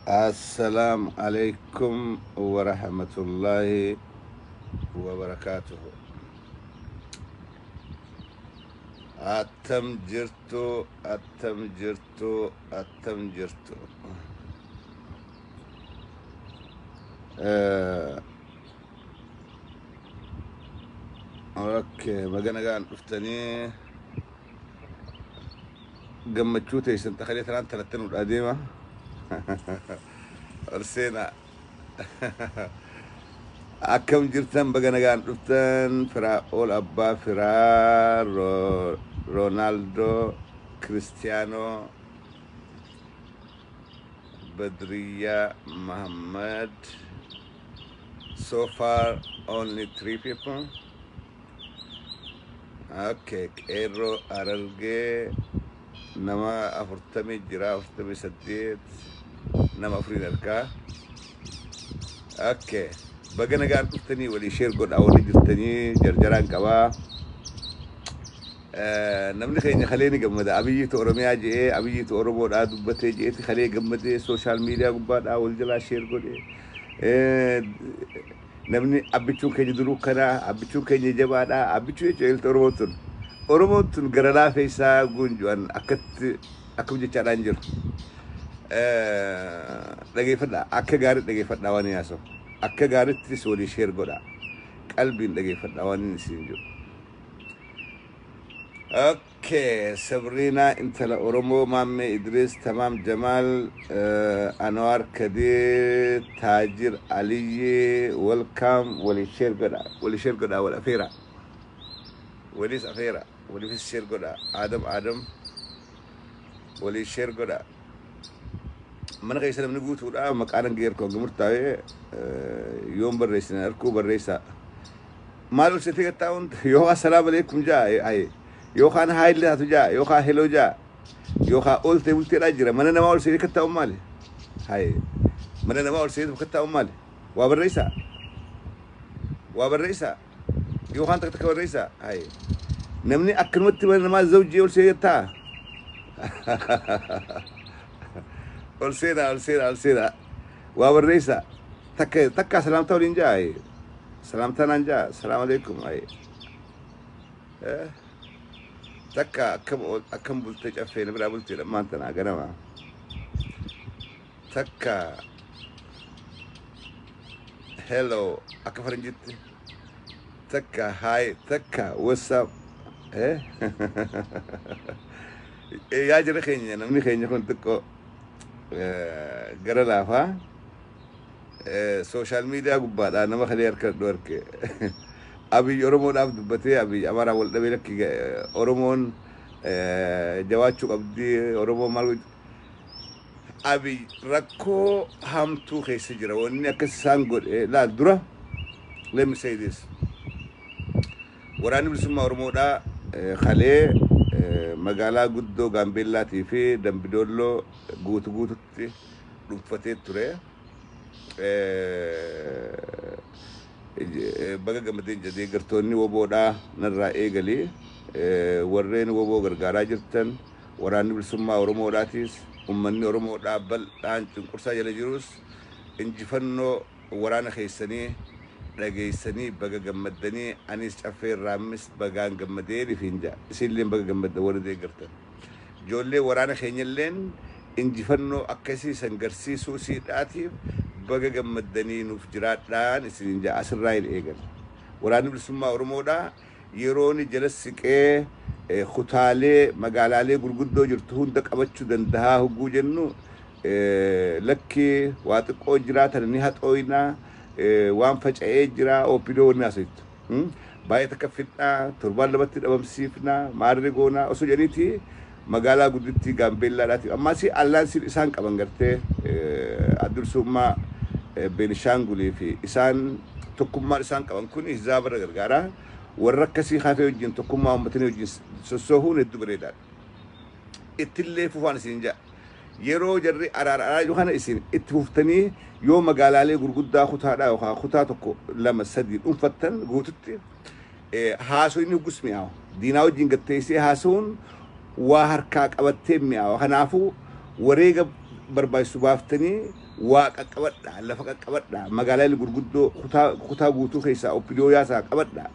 Assalaamu alaikum wa rahmatullahi wa barakaatuhu. Attam jirtu, attam jirtu, attam jirtu. Okay, baga nagaan dhuftanii gammachuu teessan takalee tanaan tanatti nu adeema. Ol seenaa. Akkam jirtan baga nagaan dhuftan Firaa'ol Abbaa Firaa Roonaaldoo Kiristiyaanoo Badriyaa Muhammad. So far only 3 people. Okay, Qeerroo Harargee nama 40 jira, 48 nama 4 harkaa. Okay, baga nagaan dhuftanii walii share godhaa walii jirtanii jarjaraan qabaa. Namni keenya kalee ni gammada. Abiyyiitu Oromiyaa je'ee, Abiyyiitu Oromoodhaa dubbatee je'eeti kalee gammadee sooshaal miidiyaa gubbaadhaa wal jalaa share godhe. Namni abbichuun keenya duruu kanaa, abbichuun keenya jabaadhaa, abbichuu jechuun eelta Oromoon tun. Oromoon tun gara laafee isaa gunju'an akkatti akkam jechaadhaan jiru. Dhageeffadhaa, akka gaarii dhageeffadhaa waan inni haasa'u. Akka gaariittis walii share godhaa. Qalbiin dhageeffadhaa waan inni isin jiru. Okay, Sabrina intala Oromoo, Maammee Idris, Tamaam Jamaal, Anwar Kadir, Taajir Aliyyi, welcome, walii share godhaa, walii share godhaa, wal afeera. Waliis afeera, waliifis share godhaa. Adam Adam, walii share godhaa. Mana keessa namni guutuudha, maqaan hanga erga hanga murtaa'ee yoon barreessine harkuu barreessaa. Maal ol seetee gattaa'uun yoo assalaamu alaikum jaa, aye. Yookaan haayillee taatu jaa, yookaan heloo jaa, yookaan ol ta'e bulteedhaa jira. Mana namaa ol seenee kattaa'uun maali? Haye. Mana namaa ol seenee kattaa'uun maali? Waa barreessaa. Waa barreessaa. Yookaan takka takka barreessaa. Haye. Namni akkanumatti mana namaa zawjii ol seenee taa'a. Ol seenaa, ol seenaa, ol seenaa. Waa barreessaa. Takka takka salaamtaa waliin jaa. Haye. Salaamtaa naan jaa. Salaam alaikum. Haye. Takka akkam bultee caffee na biraa bultee dhammaan tanaa ganama. Takka hello akka faranjitti. Takka hi, takka what's up. Yaa jira keenya namni keenya kun xiqqoo gara laafaa. Sooshaal miidiyaa gubbaadhaa nama kalee harka dhadhu arge. Abiy Oromoodhaaf dubbatee Abiy Amaaraa wal dhabee lakki Oromoon jabaachuu qabdi Oromoon maal godhi. Abiy rakkoo hamtuu keessa jira. Wanni akkas isaan godhe laal dura let me say this. Waraanni bilisummaa Oromoodhaa kalee magaalaa guddoo Gaambeellaatii fi Dambidolloo guutu guututti dhuunfatee ture. Baga gammadeen jedhee deeggartoonni woboodhaa narraa eegali. Warreen woboo gargaaraa jirtan waraanni bilisummaa Oromoodhaatis uummanni Oromoodhaa bal'aan cunqursaa jala jirus injifannoo waraana keessanii dhageessanii baga gammaddanii anis caffee raammis bagaan gammadee rifiin ja'a. Isinillee baga gammadda warri deeggartan. Ijoollee waraana keenyalleen injifannoo akkasii san garsiisuu siidhaatiif baga gammaddanii nuuf jiraadhaan isiniin ja'a asirraa hin eegan. Waraanni bilisummaa Oromoodhaa yeroon jala siqee kutaalee magaalaalee gurguddoo jirtu hunda qabachuu dandahaa hogguu jennu lakki waa xiqqoo jiraatan ni haxooynaa waan faca'ee jira OPDO wanni haasoftu. Baay'ee takka fidnaa torbaan lamatti dhabamsiifnaa maarree goonaa osoo jedhaniiti magaalaa guddittii Gaambeellaadhaati. Ammaas allaansiin isaan qaban gartee addursummaa Beenishaangulii fi isaan tokkummaan isaan qaban kun hizaabarra gargaara. Warra akkasii hafee wajjin tokkummaa uummatanii wajjin sossoohuun hedduu bareedaadha. Ittillee fufaan isin ja'a. Yeroo jarri araara araara jiru kana isin itti fuftanii yoo magaalaalee gurguddaa kutaadhaa yookaan kutaa 1 2 3 dhuunfattan guututti haasoo inni huggus mi'aawa. Diinaa wajjin gatteessee haasa'uun waa harkaa qabattee mi'aawa. Kanaafuu wareega barbaachisu baaftanii Waa qaqqabadhaa, lafa qaqqabadhaa, magaalaa gurguddoo kutaa guutuu keessaa OPDO yaasaa qabadhaa.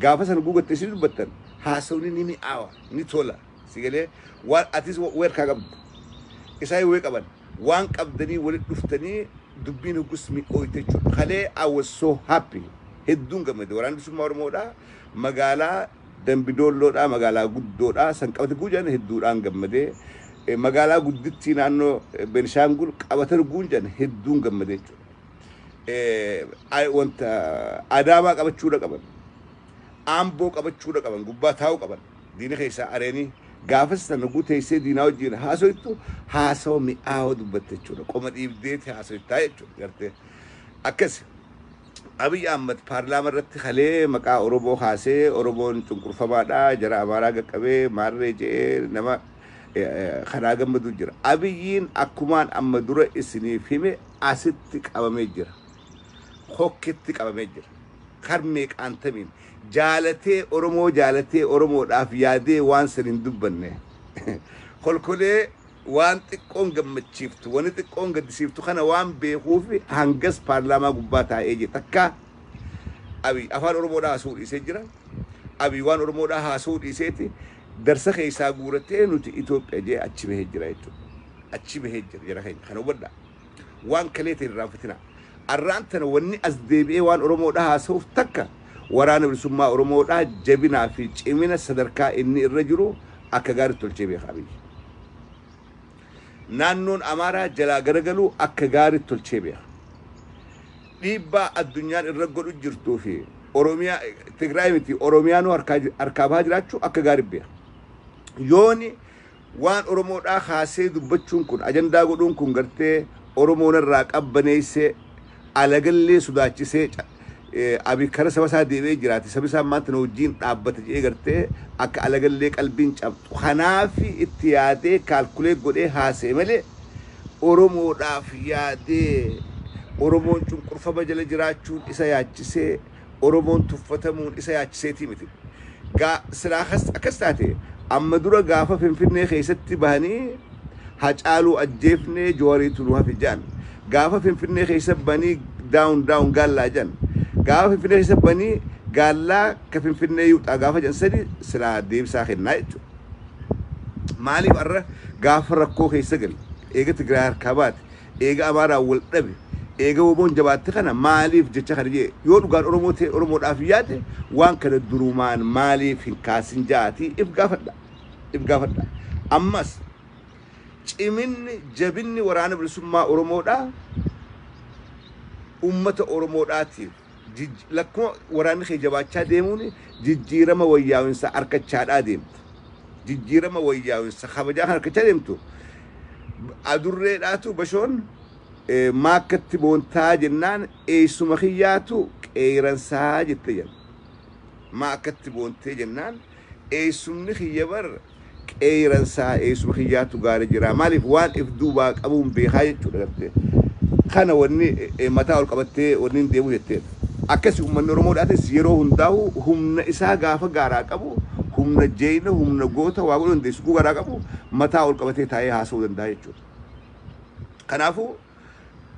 Gaafa sana guugatte isin dubbattan haasawni ni mi'aawa, ni tola. Si galee waan atis weerkaa qabdu. Isaan wee qaban waan qabdanii walitti dhuftanii dubbiin huggus mi'ooyte jechuudha. Kalee I was so happy. Hedduun gammade. Waraanni Bilisummaa Oromoodhaa magaalaa Dambidoolloodhaa, magaalaa guddoodhaa san qabate guujan hedduudhaan gammadee, magaalaa guddittii naannoo Benishaangul qabatan guunjan hedduun gammadee jechuudha. Wanta Adaamaa qabachuudha qaban. Amboo qabachuudha qaban. Gubbaa taa'uu qaban. Diina keessaa areenii gaafas sana guuteessee diinaa wajjin haasoytu haasawa mi'aawaa dubbatte jechuudha. Qoma dhiibdeeti haasoytaa jechuudha gartee. Akkas Abiy Ahmad paarlaama irratti kalee maqaa Oromoo kaasee, Oromoon cunqurfamaadha, jara Amaaraa qaqqabee maarree je'ee nama karaa gammadu jira. Abiyyiin akkumaan amma dura isiniif hime asitti qabamee jira. Hokketti qabamee jira. Karmee qaantamiin jaalatee, Oromoo jaalatee, Oromoodhaaf yaadee waan san hin dubbanne. Kolkolee waan xiqqoon gammachiiftu, wani xiqqoon gaddisiiftu kana waan beekuuf hangas paarlaamaa gubbaa taa'ee jira. Takka Abiy afaan Oromoodhaa haasa'uu dhiisee jira. Abiy waan Oromoodhaa haasa'uu dhiiseeti darsa keessaa guuratee nuti Itoophiyaa jee achi bahee jira jechuudha. Achi bahee jira jara keenya, kana hubadhaa. Waan kalee ta'e irraanfatinaa. Arraan tana wanni as deebi'ee waan Oromoodhaa haasa'uuf takka Waraana Bilisummaa Oromoodhaa jabinaa fi cimina sadarkaa inni irra jiru akka gaariitti tolchee beeka Abiyyi. Naannoon Amaaraa jalaa garagaluu akka gaariitti tolchee beeka. Dhiibbaa addunyaan irra godhu jirtuu fi Oromiyaa, Tigraay miti, Oromiyaanuu harkaa bahaa jiraachuu akka gaariitti beeka. Yooni waan Oromoodhaa kaasee dubbachuun kun, ajandaa godhuun kun gartee Oromoon irraa qabbaneessee alagallee sodaachisee, Abi kara saba isaa deebi'ee jiraate, sabi isaa maanta na wajjin dhaabbata jedhee gartee akka alagallee qalbiin cabxu. Kanaaf itti yaadee calculate godhee haasa'e malee Oromoodhaaf yaadee, Oromoon cunqurfama jala jiraachuun isa yaachisee, Oromoon tuffatamuun isa yaachiseetii miti. Gaa silaa akkas taate amma dura gaafa Finfinnee keessatti bahanii Hacaaluu ajjeefnee Joowariitu nu hafe jedhan. Gaafa Finfinnee keessa bahanii "down down gaallaa" jedhan. Gaafa Finfinnee keessa bahanii "gaallaa ka Finfinnee yuuxaa" gaafa jedhan sadi silaa deebisaa kennaa jechuudha. Maaliif har'a gaafa rakkoo keessa gale, eega Tigraay harkaa baate, eega Amaaraa wal dhabe, eega woboon jabaatte kana maaliif jecha kana jee? Yoo dhugaan Oromoo ta'e, Oromoodhaaf yaade, waan kana durumaan maaliif hin kaasin ja'aatii if gaafadha. If gaafadha. Ammas ciminni jabinni Waraana Bilisummaa Oromoodhaa ummata Oromoodhaatiif lakkuma waraanni kee jabaachaa deemuun jijjiirama wayyaawinsa harkachaadhaa deemtu. Jijjiirama wayyaawinsa kabajaa kan harkachaa deemtu. Adurreedhaatu bashoon maakkatti boontaa jennaan eessuma kiyyaatu qeeransaa jette jedha. Maakkatti boontee jennaan eessumni kiyya bar qeeransaa, eessuma kiyyaatu gaara jira. Maaliif? Waan if duubaa qabuun beekaa jechuudha gartee. Kana wanni mataa ol qabattee wanni hin deemu jetteedha. Akkasi uummanni Oromoodhaatis yeroo hundaa'u humna isaa gaafa gaaraa qabu, humna jeeyna, humna goota waa godhuu dandeessu gaaraa qabu, mataa ol qabatee taa'ee haasa'uu danda'a jechuudha. Kanaafuu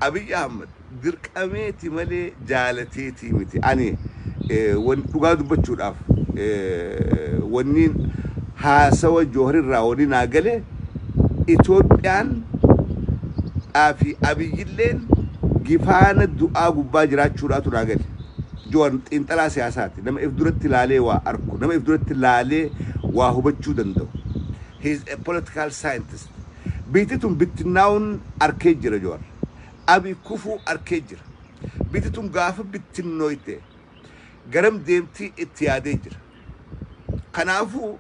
Abiy Ahmad dirqameeti malee jaalateetii miti. Ani dhugaa dubbachuudhaaf wanni haasawa Jooharirraa wanni naa gale Itoophiyaan fi Abiyyilleen gifaana du'aa gubbaa jiraachuudhaatu naa gale. Joowar xiinxalaa siyaasaati. Nama if duratti laalee waa arku, nama if duratti laalee waa hubachuu danda'u. He is a political scientist. Biyyi tun bittinnaa'uun arkee jira Joowar. Abiy kufuu arkee jira. Biyyi tun gaafa bittinnooyte garam deemtii itti yaadee jira. Kanaafuu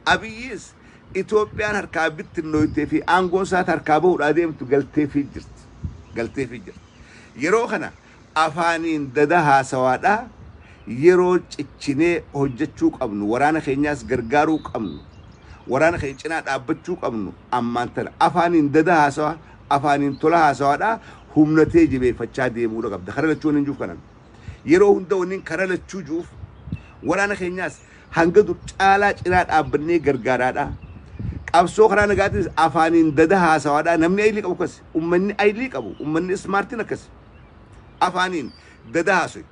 Abiyyis Itoophiyaan harkaa bittinnooytee fi aangoon isaati harkaa bahuudhaa deemtu galteefii jirti. Galteefii jirti. Yeroo kana afaaniin dada haasawaadhaa yeroo cichinee hojjechuu qabnu, waraana keenyaas gargaaruu qabnu, waraana keenya cinaa dhaabbachuu qabnu ammaan tana. Afaaniin dada haasawaa, afaaniin tola haasawaadhaa humnatee jabeeffachaa deemuudha qabda. Kara lachuu hin juuf kanan. Yeroo hunda wanni kara lachuu juuf waraana keenyaas hanga dur caalaa cinaa dhaabbannee gargaaraadha. Qabsoo karaa nagaatis afaaniin dada haasawaadhaa namni aylii qabu akkas. Ummanni aylii qabu, ummanni smartiin akkas. Afaaniin dada haasoy.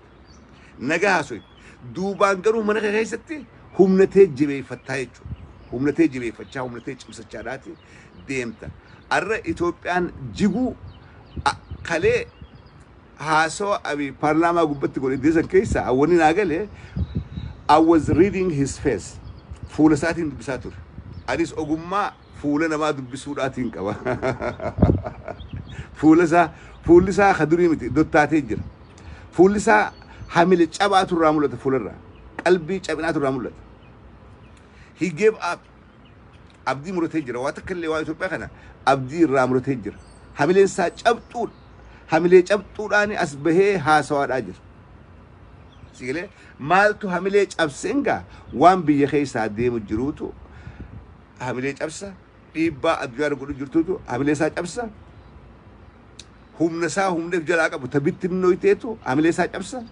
Nagaa haasoy. Duubaan garuu mana kee keessatti humna tee jabeeffattaa jechuudha. Humna tee jabeeffachaa, humna tee cimsachaadhaati deemta. Arra Itoophiyaan jiguu kalee haasawa Abiy paarlaamaa gubbatti godhe deesan keessa wanni naa gale, I was reading his face. Fuula isaatiin dubbisaa ture. Anis ogummaa fuula namaa dubbisuudhaatiin qaba. Fuula isaa, fuulli isaa ka durii miti, dottaatee jira. Fuulli isaa hamile cabaatu irraa mul'ata fuularraa. Qalbii cabinaatu irraa mul'ata. He gave up. Abdii muratee jira. Waa takka illee waa Itoophiyaa kana abdii irraa muratee jira. Hamileen isaa cabxuudha. Hamilee cabxuudhaan as bahee haasawaadhaa jira. Sigalee maaltu hamilee cabseen gaa? Waan biyya keessaa deemu jiruutu hamilee cabsa. Dhiibbaa addunyaa godhu jirtuutu hamilee isaa cabsa. Humna isaa humna jalaa qabu tabittinnoyteetu hamilee isaa cabsa.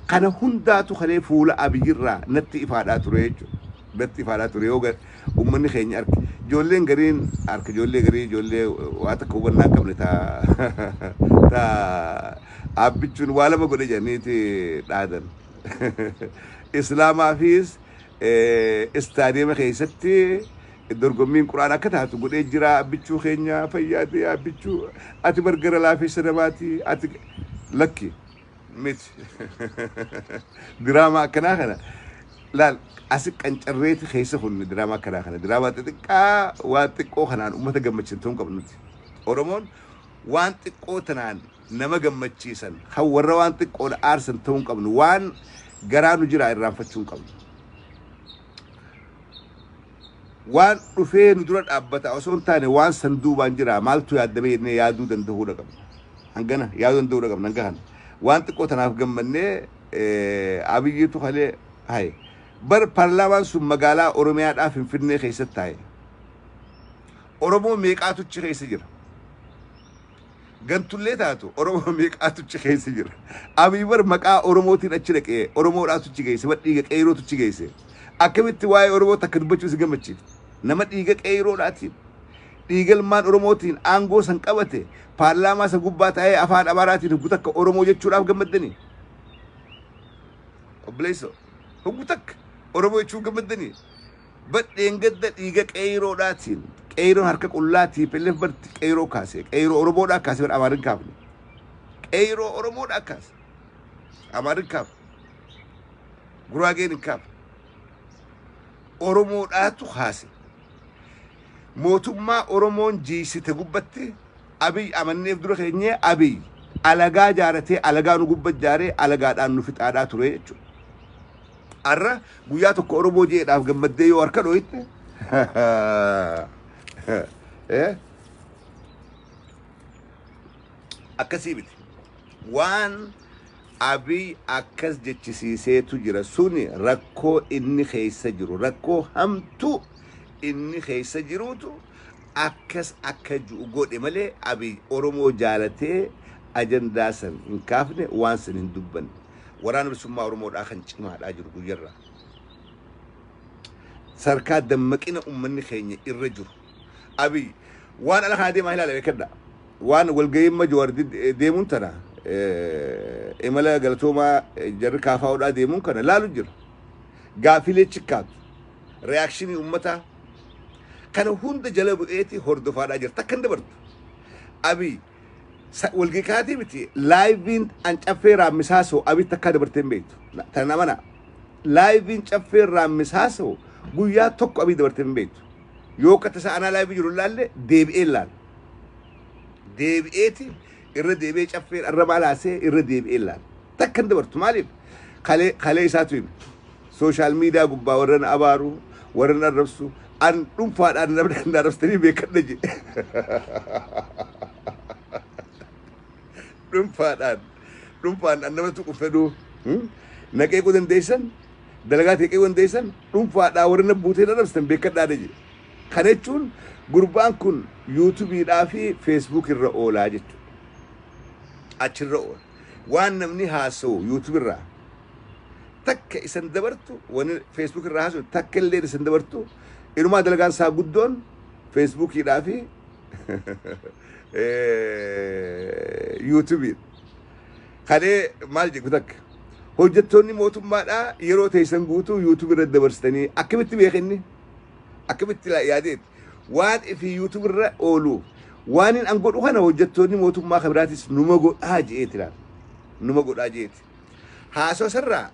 Kana hundaatu kalee fuula Abiyyirraa natti ifaadhaa ture jechuudha. Natti ifaadhaa ture yoo uummanni keenya arge. Ijoolleen gariin harka ijoollee garii ijoollee waa takka hubannaa hin qabne ta abbichuun waa lama godhe jedhaniiti dhaadan. Islaamaafis istaadiyeema keessatti dorgommiin quraan akka taatu godhee jira. Abbichuu keenya fayyaatee, abbichuu ati bargara laafeessa namaati, ati lakki miti. Diraamaa akkanaa kana laal asi qancarreeti keessa kun diraamaa akkanaa kana diraamaa xixiqqaa waan xiqqoo kanaan uummata gammachiisan ta'uu qabnu nuti. Oromoon waan xiqqoo tanaan nama gammachiisan kan warra waan xiqqoodha aarsan ta'uu hin qabnu, waan garaa nu jira irraanfachuu hin qabnu. Waan dhufee nu dura dhaabbata osoo hin taane waan san duubaan jira maaltu yaaddamee jennee yaaduu danda'uudha qabna. Hangana yaaduu danda'uudha qabna hanga kana. Waan xiqqoo tanaaf gammannee Abiyyiitu kalee haye. Bar paarlaamaan sun magaalaa Oromiyaadhaa Finfinnee keessatti taa'e. Oromoo meeqaatu achi keessa jira? Gantullee taatu Oromoo meeqaatu achi keessa jira? Abiy bar maqaa Oromootiin achi dhaqee Oromoodhaatu achi geesse, bar dhiiga qeerootu achi geesse. Akkamitti waa'ee Oromoo takka dubbachuu si gammachiifte? Nama dhiiga qeeroodhaatiin, dhiiga ilmaan Oromootiin aangoo san qabate paarlaamaa san gubbaa taa'ee afaan Amaaraatiin hoggu takka Oromoo jechuudhaaf gammaddanii? Obboleessoo, hoggu takka Oromoo jechuun gammaddanii? Badheen gadda dhiiga qeeroodhaatiin, qeeroon harka qullaa TPLF barti qeeroo kaase, qeeroo Oromoodhaa kaase, bar Amaarin kaafne. Qeeroo Oromoodhaa kaase. Amaarin kaafne. Guraageen hin kaafne. Oromoodhaatu kaase. Mootummaa Oromoon jiisite gubbatti Abiy amanneef dura keenyee Abiy alagaa jaaratee alagaa nu gubba jaaree alagaadhaan nu fixaadhaa ture jechuudha. Arra guyyaa tokko Oromoo jeedhaaf gammaddee yoo harka dhooyte akkasii miti. Waan Abiy akkas jechisiiseetu jira suni rakkoo inni keessa jiru, rakkoo hamtuu inni keessa jiruutu akkas akka ji'u godhe malee Abiy Oromoo jaalatee ajandaa san hin kaafne, waan san hin dubbanne. Waraana bilisummaa Oromoodhaa kan cimaadhaa jiru guyyarraa. Sarkaa dammaqina uummanni keenya irra jiru. Abiy waan ala kana deemaa ilaala beekadha. Waan walgahii amma Jawaar deemuun tana imala galatoomaa jarri kaafaa'uudhaa deemuun kana laalu jira. Gaafilee chikkaatu. Reactionii uummataa kana hunda jala bu'eeti hordofaadhaa jira. Takka hin dabartu. Abiy walgahii kaatii miti, liveiin an caffee raammisaasoo Abiy takkaa dabartee hin beektu. Tana mana liveiin caffee raammisaasoo guyyaa tokko Abiy dabartee hin beektu. Yoo akka tasaa anaa liveii jiru ilaalle deebi'ee ilaala. Deebi'eeti irra deebi'ee caffee irra maalaasee irra deebi'ee ilaala. Takka hin dabartu. Maaliif? Kalee kalee isaatu hime. Social media gubbaa warra na abaaru, warra na arrabsu, an dhuunfaadhaan namni na arrabsitanii beekadha jedhe. Dhuunfaadhaan an nama tuqu fedhu na qeequu dandeessan, dalagaa ta'e qeequu dandeessan, dhuunfaadhaan warra na buutee na arrabsitan beekadhaa jedhe. Kana jechuun gurbaan kun YouTubeiidhaa fi Facebook irra oolaa jechuudha. Achirra oola. Waan namni haasa'u YouTube irraa takka isan dabartu, wani Facebook irraa haasa'u takka illee isan dabartu. Inumaa dalagaan isaa guddoon Feesbuukiidhaa fi YouTubeiidha. Kalee maal jedhu takka hojjettoonni mootummaadhaa yeroo teessan guutuu YouTube irra dabarsitanii akkamitti beekinni, akkamitti yaadeet waan fi YouTube irra oolu, waan hin an godhu kana hojjettoonni mootummaa kan biraatis numa godhaa je'eeti laal, numa godhaa je'eeti. Haasoo sarraa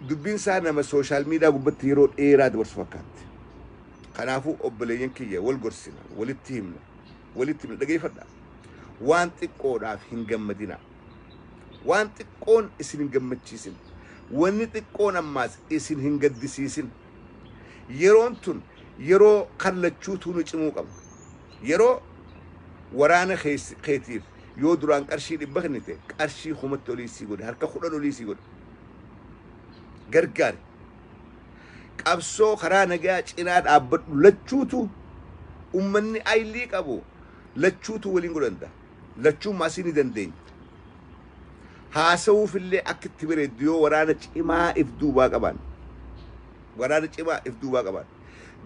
dubbiin isaa nama social media gubbatti yeroo dheeraa dabarsu fakkaatti. Kanaafuu obboleeyyan kiyya, wal gorsina, walitti himna, walitti himna, dhageeffadha. Waan xiqqoodhaaf hin gammadina. Waan xiqqoon isin hin gammachiisin. Wanni xiqqoon ammaas isin hin gaddisiisin. Yeroon tun yeroo kallachuutu nu cimuu qabna. Yeroo waraana keetiif yoo duraan qarshii 100 kennite, qarshii 1000tti olii sii godhe, harka 10 olii sii godhe. Gargaari. Qabsoo karaa nagaa cinaa dhaabbadhu. Lachuutu ummanni aylii qabu lachuutu waliin godhuu danda'a. Lachuun maasii ni dandeenya. Haasawuufillee akka itti bareeddu yoo waraana cimaa if duubaa qaban. Waraana cimaa if duubaa qaban.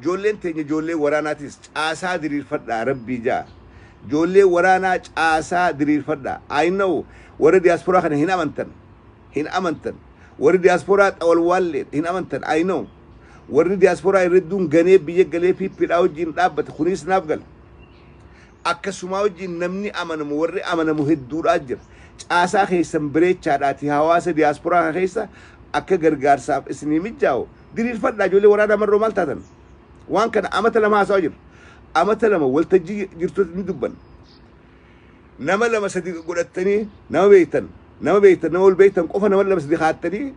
Ijoolleen teenya, ijoollee waraanaatis caasaa diriirfadhaa, rabbii jaa. Ijoollee waraanaa caasaa diriirfadhaa. I know, warra diyaasporaa kana hin amantan. Hin amantan. Warri diyaasporaa xawalwaallee hin amantan. I know. Warri diyaasporaa hedduun ganee biyya galee PPdhaa wajjin dhaabbate, kunis naaf gala. Akkasumaa wajjin namni amanamu, warri amanamu hedduudhaa jira. Caasaa keessan bireechaadhaati hawaasa diyaasporaa kana keessa akka gargaarsaaf isinii mijaa'u diriirfadhaa. Ijoollee waraanaa marroo maal taatan? Waan kana amata 2 haasawaa jiru. Amata 2 waltajjii jirtutti ni dubban. Nama lama sadi godhattanii, nama beektan, nama beektan, nama wal beektan qofa, nama lama sadi kaattanii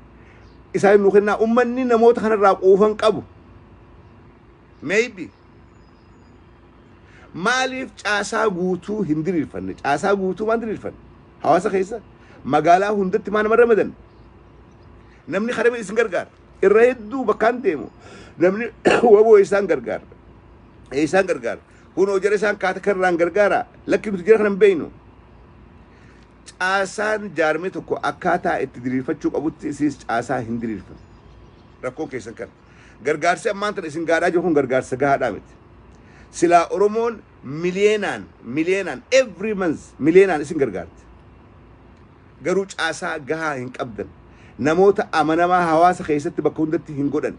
isaan nu kennaa. Ummanni namoota kanarraa quufan qabu. Maybe maaliif caasaa guutuu hin diriirfanne? Caasaa guutuu maan diriirfanne? Hawaasa keessa magaalaa hundatti maa nama ramadan? Namni karaa isin gargaara. Irra hedduu bakkaan deemu namni waboo isaan gargaara. Isaan gargaara. Kunoo jara isaan kaata karraan gargaara. Lakki, nuti jara kana hin beeknu. Caasaan jaarmee tokko akkaataa itti diriirfachuu qabutti isinis caasaa hin diriirfanne. Rakkoon keessan kana. Gargaarsi ammaan tana isin gaadhaa jiru kun gargaarsa gahaadhaa miti. Silaa Oromoon miliyeenaan, miliyeenaan, every month miliyeenaan isin gargaarti. Garuu caasaa gahaa hin qabdan. Namoota amanamaa hawaasa keessatti bakka hundatti hin godhan.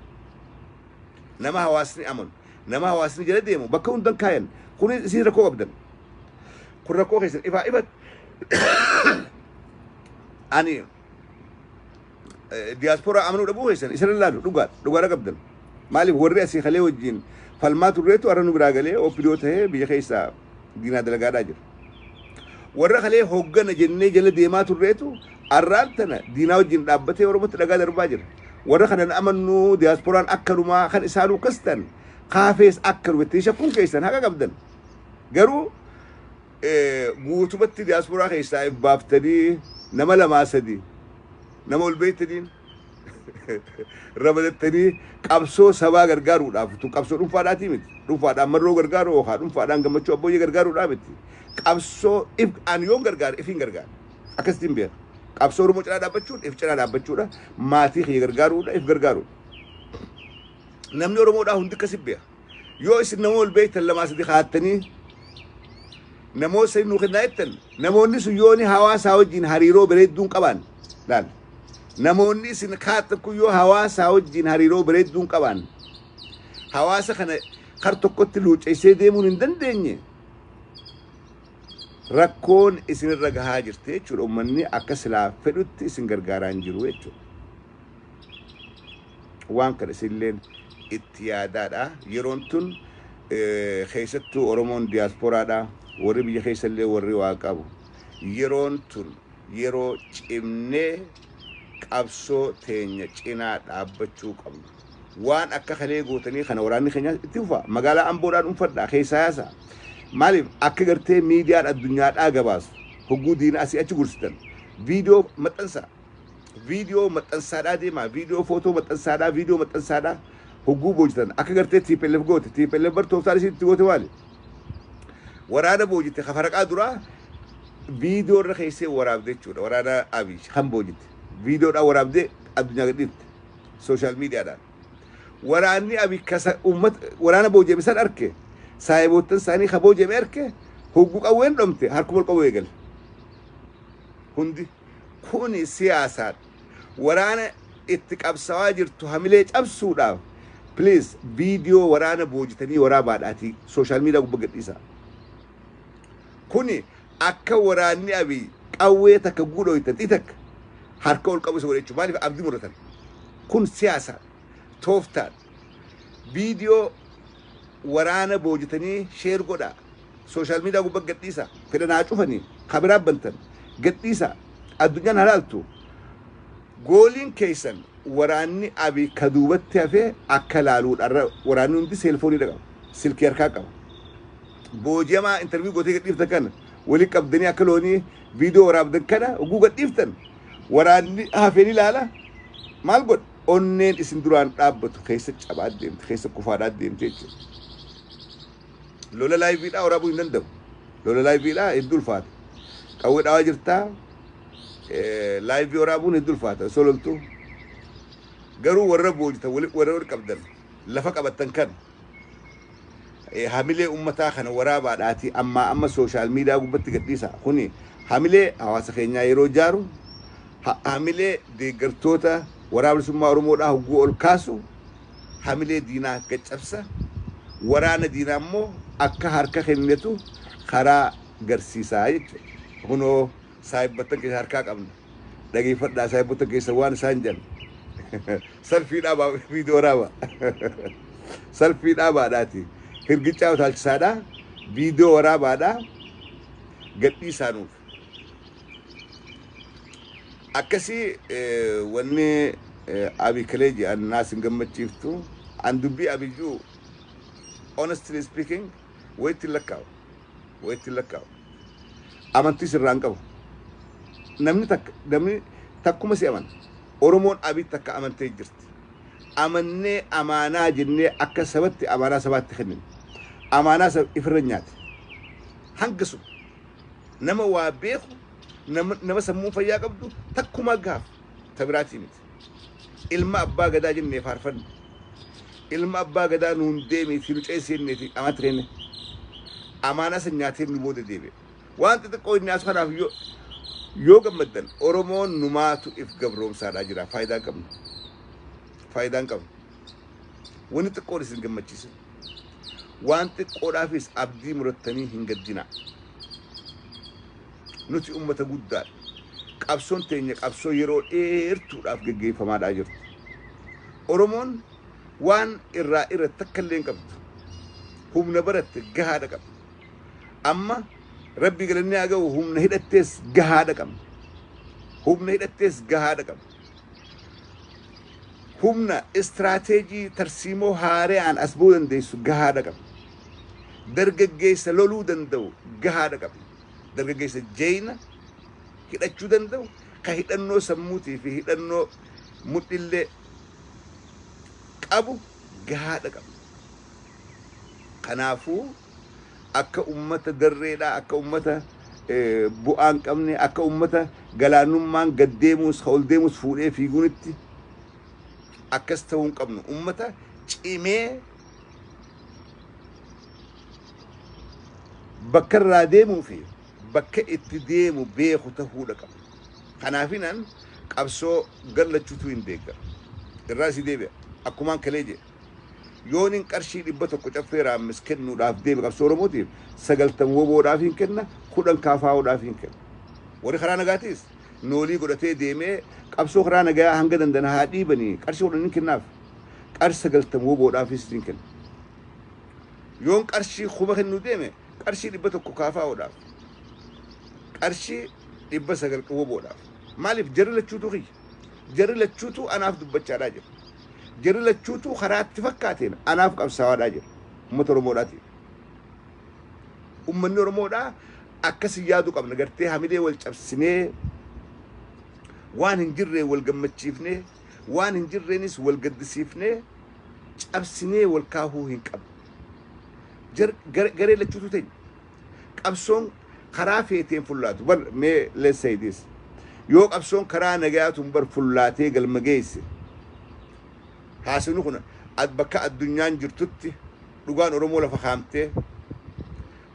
Nama hawaasni amanu, nama hawaasni jala deemu bakka hundan kaayan. Kunis isin rakkoo qabdan. Kun rakkoo keessan ifaa ifatti. Ani diyaasporaa amanuu dhabuu keessan isin ilaalu, dhugaadha, dhugaadha qabdan. Maaliif, warri asii kalee wajjin falmaa turreetu har'a nu biraa galee OPDO tahee biyya keessaa diinaa dalagaadhaa jira. Warra kalee hooggana jennee jala deemaa turreetu har'aan tana diinaa wajjin dhaabbatee Oromootti dhagaa darbaa jira. Warra kanan amannuu, diyaasporaan akkanumaa kan isaanuu kastan kaafees akkanuma ittiin shakkuun keessan haqa qabdan. Garuu guutumatti diyaasporaa keessaa if baaftanii nama lamaa sadi nama ol beektaniin ramadattanii qabsoo sabaa gargaaruudhaaf, tun qabsoo dhuunfaadhaatii miti. Dhuunfaadhaan marroo gargaaru yookaan dhuunfaadhaan gammachuu abbooyyee gargaaruudhaa miti. Qabsoo if an yoon gargaara, ifin gargaara. Akkasittiin beeka. Qabsoo Oromoo cinaa dhaabbachuun if cinaa dhaabbachuudha. Maatii kiyya gargaaruudha, if gargaaruudha. Namni Oromoodhaa hundi akkasi beeka. Yoo isin nama ol beektan lamaa sadi kaattanii namoota sadi nuu kennaa jettan, namoonni sun yooni hawaasaa wajjin hariiroo bareedduun qaban laal. Namoonni isin kaattan kun yoo hawaasaa wajjin hariiroo bareedduun qaban, hawaasa kana kar tokkotti luucceessee deemuun hin dandeenye, rakkoon isinirra gahaa jirti jechuudha. Uummanni akka silaa fedhutti isin gargaaraa hin jiru jechuudha. Waan kana isinilleen itti yaadaadha. Yeroon tun keessattuu Oromoon diyaasporaadha. Warri biyya keessallee warri waa qabu. Yeroon tun yeroo cimnee qabsoo teenya cinaa dhaabbachuu qabnu. Waan akka kalee gootanii kana waraanni keenya itti fufa. Magaalaa Amboodhaan dhuunfadhaa keessaa yaasa. Maaliif, akka gartee miidiyaan addunyaadhaa gabaasu hogguu diina asii achi gursitan viidiyoo maxxansaa. Viidiyoo maxxansaadhaa deemaa. Viidiyoo, footoo maxxansaadhaa, viidiyoo maxxansaadhaa hogguu boojitan, akka gartee TPLF goote. TPLF bar tooftaan isiin itti goote maali? Waraana boojite kafaraqaa duraa viidiyoo irra keessee waraabde jechuudha. Waraana Abiy kan boojite. Viidiyoodhaan waraabdee addunyaa gadhiifte. Social mediadhaan. Waraanni Abiy kasa uummata waraana booji'ame san arke, saahiboottan isaanii ka booji'ame arke, hogguu qawween dhomte harkuma ol qabuu eegale. Hundi kuni siyaasaadha. Waraana itti qabsawaa jirtu hamilee cabsuudhaaf, please, viidiyoo waraana boojitanii waraabaadhaatii social media gubbaa gadhiisaa. Kuni akka waraanni Abiy qawwee takka guudhooytan xii takka harka ol qabu isa godha jechuudha. Maaliif abdii muratan? Kun siyaasaadha. Tooftaadha. Viidiyoo waraana boojitanii share godhaa. Social media gubbaa gadhiisaa. Fedhan haa cufanii kabiraa bantan gadhiisaa. Addunyaan halaaltu. Goaliin keessan waraanni Abiy ka duubatti hafee akka laaluudha. Waraanni hundi cellphoneiidha qaba. Silkii harkaa qaba. Booji'amaa interview gootee gadhiiftan kana waliin qabdanii akka loonii viidiyoo waraabdan kana oguu gadhiiftan, waraanni hafeen ilaala. Maal godha? Onneen isin duraan dhaabbatu keessa cabaa deemte, keessa kufaadhaa deemte jechuudha. Lola liveiidhaa waraabuu hin danda'u. Lola liveiidhaa hedduu ulfaata. Qawwee dhaawaa jirtaa, live waraabuun hedduu ulfaata osoo loltuu. Garuu warra boojitan, warra wal qabdan, lafa qabattan kan hamilee ummataa kana waraabaadhaati ammaa amma social media gubbatti gadhiisa. Kuni hamilee hawaasa keenyaa yeroo jaaru, hamilee deeggartoota waraaba bilisummaa Oromoodhaa hogguu ol kaasu, hamilee diinaa gaccabsa, waraana diinaa immoo akka harka kennatu karaa garsiisaa jechuudha. Kunoo saahibbattan keessa harkaa qabna. Dhageeffadhaa, saahibbattan keessa waan isaan jedhan. Salfii dhaabaa, viidiyoo waraabaa. Salfii dhaabaadhaati. Hirgichaa utaalchisaadhaa. Viidiyoo waraabaadhaa. Gadhiisaa nuuf. Akkasii wanni Abiy kalee jedhan naas hin gammachiiftu. An dubbii Abiyyuu, honestly speaking, wayitti hin lakkaa'u. Wayitti hin lakkaa'u. Amantii sirraa hin qabu. Namni takka, namni takkuma si amana. Oromoon Abiy takka amantee jirti. Amannee amaanaa jennee akka sabatti amaanaa sabaatti kennine. Amaanaa saba ifirra nyaate. Hanga sun nama waa beeku, nama sammuu fayyaa qabdu takkumaa gaaf ta biraatii miti. Ilma abbaa gadaa jennee faarfanne. Ilma abbaa gadaa nuun deemiiti nu ceeseenneeti amaatti kenne. Amaanaa san nyaatee nu booda deebi'e. Waan xixiqqoo inni as kanaaf yoo gammaddan, Oromoon numaatu if gabroomsaadhaa jira. Faayidaa hin qabnu. Faayidaa hin qabnu. Wanni xiqqoon isin gammachiisu. Waan xiqqoodhaafis abdii murattanii hin gaddinaa. Nuti ummata guddaadha. Qabsoon teenya qabsoo yeroo dheertuudhaaf geggeeffamaadhaa jirti. Oromoon waan irraa irra takka illee hin qabdu. Humna baratte gahaadha qabdi. Amma rabbi galannee haa ga'u, humna hidhattees gahaadha qabna. Humna hidhattees gahaadha qabna. Humna istiraateejii tarsiimoo haaraan as ba'uu dandeessu gahaadha qabna. Dargaggeessa loluu danda'u gahaadha qabna. Dargaggeessa jeeyina hidhachuu danda'u, ka hidhannoo sammuutii fi hidhannoo mudhillee qabu gahaadha qabna. Kanaafuu akka ummata darreedhaa, akka ummata bu'aa hin qabne, akka ummata galaanummaan gad deemuus ka ol deemus fuudhee fiiguunitti akkas ta'uu hin qabnu. Ummata cimee bakka irraa deemuu fi bakka itti deemu beeku ta'uudha qabna. Kanaafinan qabsoo gallachuutu hin deeggara. Irraa si deebi'a. Akkumaan kalee jedhe. Yoonin qarshii 100 caffee raammis kennuudhaaf deeme qabsoo Oromootiif, 90 woboodhaaf hin kenna, 10 kaafaa'uudhaaf hin kenna. Warri karaa nagaatiis noolii godhatee deemee qabsoo karaa nagaa hanga danda'an haa dhiibanii, qarshii 10 hin kennaaf. Qarshii 90 woboodhaafis hin kenna. Yoon qarshii 1000 kennuu deeme, qarshii 100 kaafaa'uudhaaf. Qarshii 900 woboodhaaf. Maaliif? Jarri lachuutu kiyya. Jarri lachuutu anaaf dubbachaadhaa jira. Jarri lachuutu karaatti fakkaateen anaaf qabsaawaadhaa jira. Uummata Oromoodhaatiif. Uummanni Oromoodhaa akkasii yaaduu qabna. Gartee hamilee wal cabsinee, waan hin jirreen wal gammachiifnee, waan hin jirreenis wal gaddisiifnee, cabsinee wal kaahuu hin qabnu. Garee lachuutu ta'e. Qabsoon karaa feeteen fullaatu. Bar mee, let's say this. Yoo qabsoon karaa nagayaatuun bar fullaatee galma geesse. Haasofni kun Bakka addunyaan jirtutti dhugaan Oromoo lafa kaamtee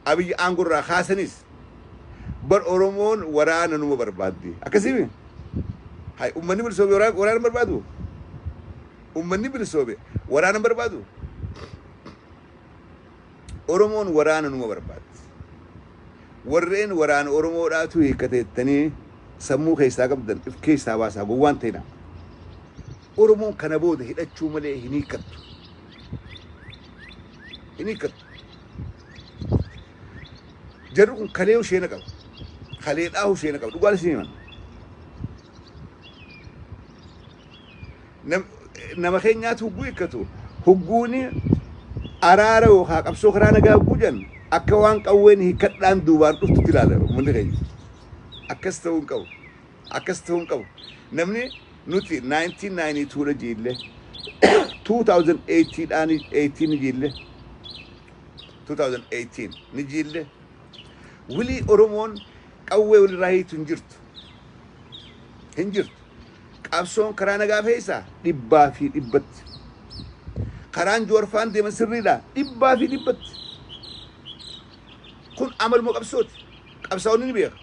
Abiyyi aangorraa kaasanis bar Oromoon waraana numa barbaaddi. Akkasii hay ummanni bilisoome waraana barbaadu? Ummanni bilisoome waraana barbaadu? Oromoon waraana numa barbaaddi. Warreen waraana Oromoodhaatu hiikkateettanii sammuu keessaa qabdan if keessaa baasaa, gowwaan ta'ina. Oromoon kana booda hidhachuu malee hin hiikkattu. Hin hiikkattu. Jarri kun kalee usheena qaba. Kaleedhaa usheena qaba. Dhugaan isin himan. Nama keenyaatu hugguu hiikkatu. Hugguuni araara yookaan qabsoo karaa nagaa hogguu jedhan akka waan qawween hiikkadhaan duubaan dhuftutti ilaala uummanni keenya. Akkas ta'uu hin qabu. Akkas ta'uu hin qabu. Namni nuti 1992 dha jiille, 2018 dhaan 18 jiille, 2018 ni jiille. Wilii Oromoon qawwee walirraa hiitu hin jirtu. Hin jirtu. Qabsoon karaa nagaa fe'isaa 100%. Karaan Joorfaan deeman sirriidha 100%. Kun amaluma qabsooti. Qabsaa'onni ni beeka.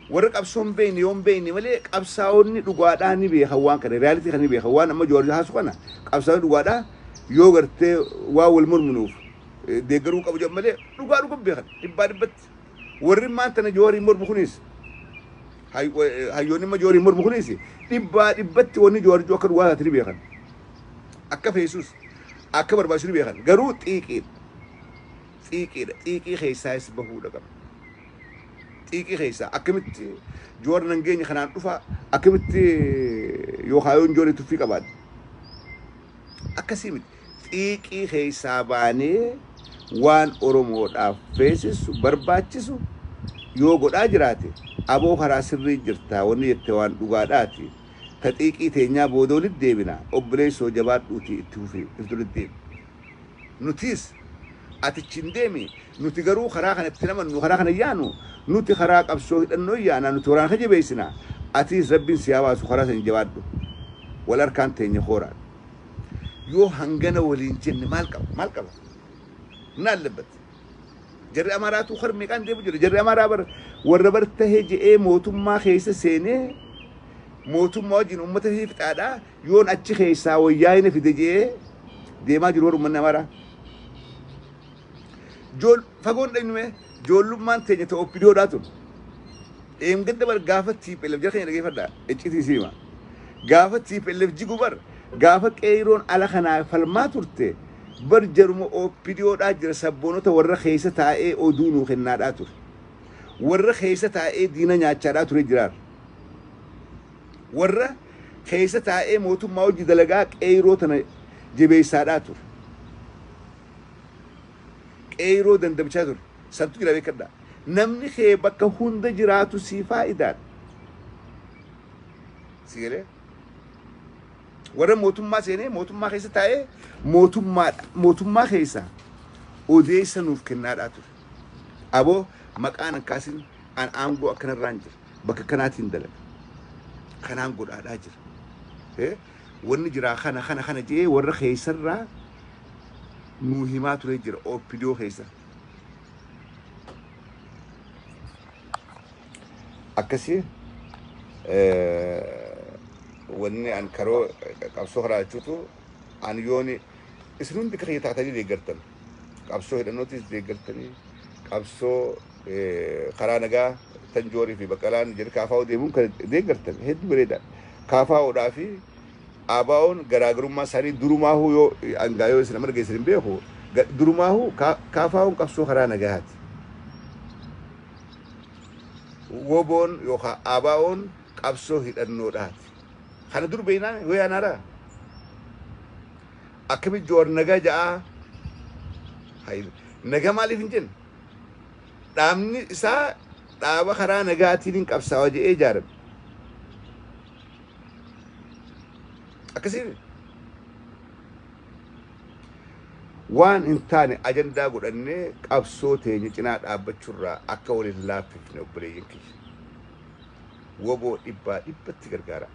Warra qabsoo hin beekne yoo hin beekne malee qabsaa'onni dhugaadhaa ni beekan waan kana. Reality kana ni beekan. Waan amma Joorji haasu kana qabsaa'onni dhugaadhaa yoo gartee waan wal mormunuuf deeggaruu qabu jedhan malee dhugaa dhuga beekan 100%. Warri maanta na Joorii mormu kunis, hayyoonni amma Joorii mormu kunis 100% wanni Joorjuu akka dhugaa taate ni beekan. Akka feesus akka barbaachisu ni beekan. Garuu xiiqiidha. Xiiqiidha. Xiiqii keessaas bahuudha qaba. Xiiqii keessaa akkamitti Joor nan geenye kanaan dhufa, akkamitti yookaan yoon Joorii tuffii qabaadhe. Akkasii miti. Xiiqii keessaa baanee waan Oromoodhaaf feesisu barbaachisu yoo godhaa jiraate, aboo karaa sirrii jirtaa, wanni jette waan dhugaadhaati. Ta xiiqii teenyaa booda walitti deebina, obboleessoo jabaadhuutii itti fufi, if duratti deemi. Nutis atichi hin deemi, nuti garuu karaa kana itti namannu, karaa kana yaanu, nuti karaa qabsoo hidhannoo yaana, nuti waraana ka jabeessina. Atiis Rabbiin si haa baasu, karaa san jabaadhu. Wal harkaan teenya kooraadha. Yoo hangana waliin jenne maal qaba? Maal qaba? ምን አለበት? Jarri Amaaraatu kar meeqaan deemu jira. Jarri Amaaraa bar warra bar tahee je'ee mootummaa keessa seenee mootummaa wajjin uummata fi fixaadhaa yoon achi keessaa wayyaa'ina fide je'ee deemaa jiru warra uummanni Amaaraa. Jool fagoon dhaqnume joollummaan teenya ta'u OPDOdhaa tun. Eemgadda bar gaafa TPLF jara keenya dhageeffadhaa, iccitii siima. Gaafa TPLF jigu bar gaafa qeeroon ala kanaa falmaa turte bar jaruma OPDOdhaa jira, sabboonota warra keessa taa'ee oduu nuu kennaadhaa ture. Warra keessa taa'ee diina nyaachaadhaa ture jiraar. Warra keessa taa'ee mootummaa hojii dalagaa qeeroo tana jabeessaadhaa ture. Qeeroo dandamchaa ture. Santu jira, beekadhaa. Namni kee bakka hunda jiraatu sii faayidaadha. Si galee? Warra mootummaa seenee mootummaa keessa taa'ee mootummaa keessa odeessa nuuf kennaadhaa ture. Aboo maqaan akkaasin an aangoo akkanarraan jira. Bakka kanaatiin dalaga. Kanaan godhaadhaa jira. Wanni jiraa kana kana kana jee warra keessarraa nuu himaa ture jira OPDO keessa. Akkasii wanni an karoo qabsoo karaa jechuutu an yooni isin hundi akka kiyya taatanii deeggartan. Qabsoo hidhannootis deeggartanii, qabsoo karaa nagaa tan Joorii fi Baqqalaan jedhe KFO deemuun kan deeggartan hedduu bareeda. KFOdhaa fi ABO'n garaagarummaa isaanii durumaahuu yoo angaa yoo isin amma dhageessan hin beeku, durumaahuu KFO'n qabsoo karaa nagahaati. WBO'n yookaan ABO'n qabsoo hidhannoodhaati. Kana dur beeknaa yoo yaanaadha. Akkamitti Joor nagaa ja'aa? Nagaa maaliif hin jenne? Dhaabni isaa dhaaba karaa nagaatiin hin qabsaawa jedhee ijaarame. Akkasii waan hin taane ajandaa godhannee qabsoo teenya cinaa dhaabbachuurraa akka waliin laaffifne, obboleeyyan kiyya. WBO 100% gargaara.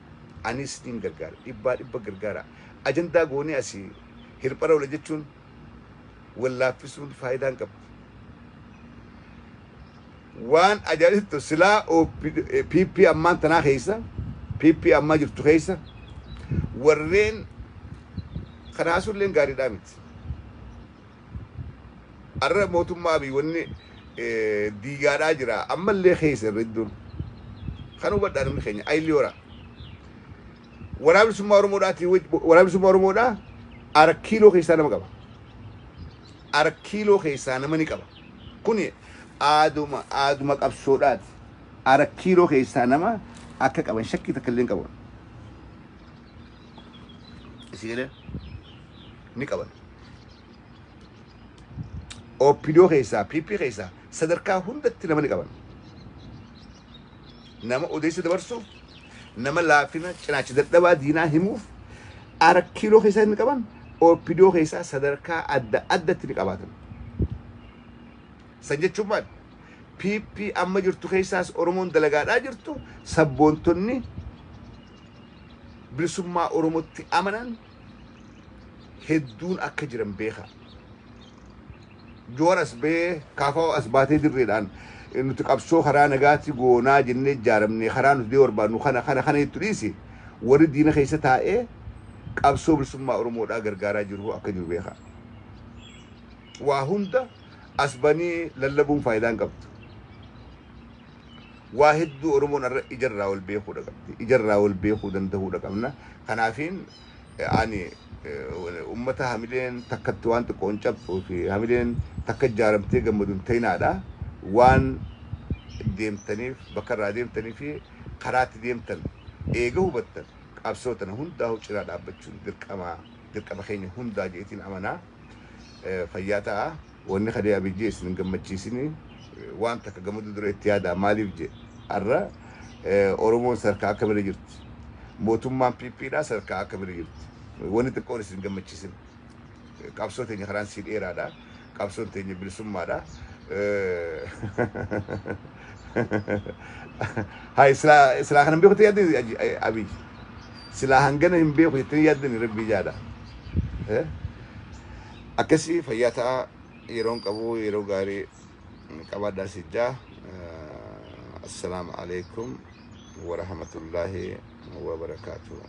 Anis niin gargaara. 100% gargaara. Ajandaa goonee asii Hirphara wal jechuun wallaaffisuun faayidaa hin qabdu. Waan ajaa'ibtu silaa PP ammaan tanaa keessa, PP ammaa jirtu keessa warreen kana haasuulleen gaariidhaa miti. Arra mootummaa Abiy wanni diigaadhaa jira ammallee keessa irra iddoon. Kan hubadhaa namni keenya ayilii horaa. Waraana bilisummaa Oromoodhaatii waraana bilisummaa Oromoodhaa arkiiloo keessaa nama qaba. Arkiiloo keessaa nama ni qaba. Kuni aaduma qabsoodhaati. Arkiiloo keessaa nama akka qaban shakkii takka illee hin qabu. Isin galee ni qaban. OPDO keessaa PP keessaa sadarkaa hundatti nama ni qaban. Nama odeessa dabarsuuf, nama laafina cinaacha dadhabaa diinaa himuuf arkiiloo keessaa ni qaban. OPDO keessaa sadarkaa adda addatti ni qabaatan. San jechuun maali? PP amma jirtu keessaas Oromoon dalagaadhaa jirtu sabboontonni bilisummaa Oromootti amanan hedduun akka jiran beeka. Joowar as bahee kaafaa as baatee dirreedhaan nuti qabsoo karaa nagaatti goonaa jennee ijaaramne karaa nuti deemuu barbaadnu kana kana kana jettu dhiisi warri diina keessa taa'ee qabsoo bilisummaa Oromoodhaa gargaaraa jiru akka jiru beeka. Waa hunda as banii lallabuun faayidaa hin qabdu. Waa hedduu Oromoon irra ijarraa wal beekuudha qabdi. Ijarraa wal beekuu danda'uudha qabna. Kanaafiin ani ummata hamileen takkatti waan xiqqoo hin cabxuu fi hamileen takka ijaaramtee gammadu hin ta'inaadha. Waan deemtaniif bakka irraa deemtanii fi karaatti deemtan eega hubattan qabsoo tana hundaa'u cinaa dhaabbachuun dirqama keenya hundaa jeetiin amanaa. Fayyaa ta'a. Wanni kadee abijjee isin gammachiisini waan takka gammadu dura itti yaada maaliif je har'a Oromoon sadarkaa akka bira jirti. Mootummaan PPdhaa sadarkaa akka bira jirti. Wanni xiqqoon isin gammachiisin. Qabsoo teenya karaan sii dheeraadha. Qabsoon teenya bilisummaadha. Hai silaa kana hin beeku jettanii yaaddan Abiy. Silaa hangana hin beeku jettanii yaaddan rabbii jaadha. Akkasii fayyaa ta'a yeroon qabu yeroo gaarii qabaadhaa sijjaa. Assalaamu alaikum wa rahmatullahi wa barakaatuh.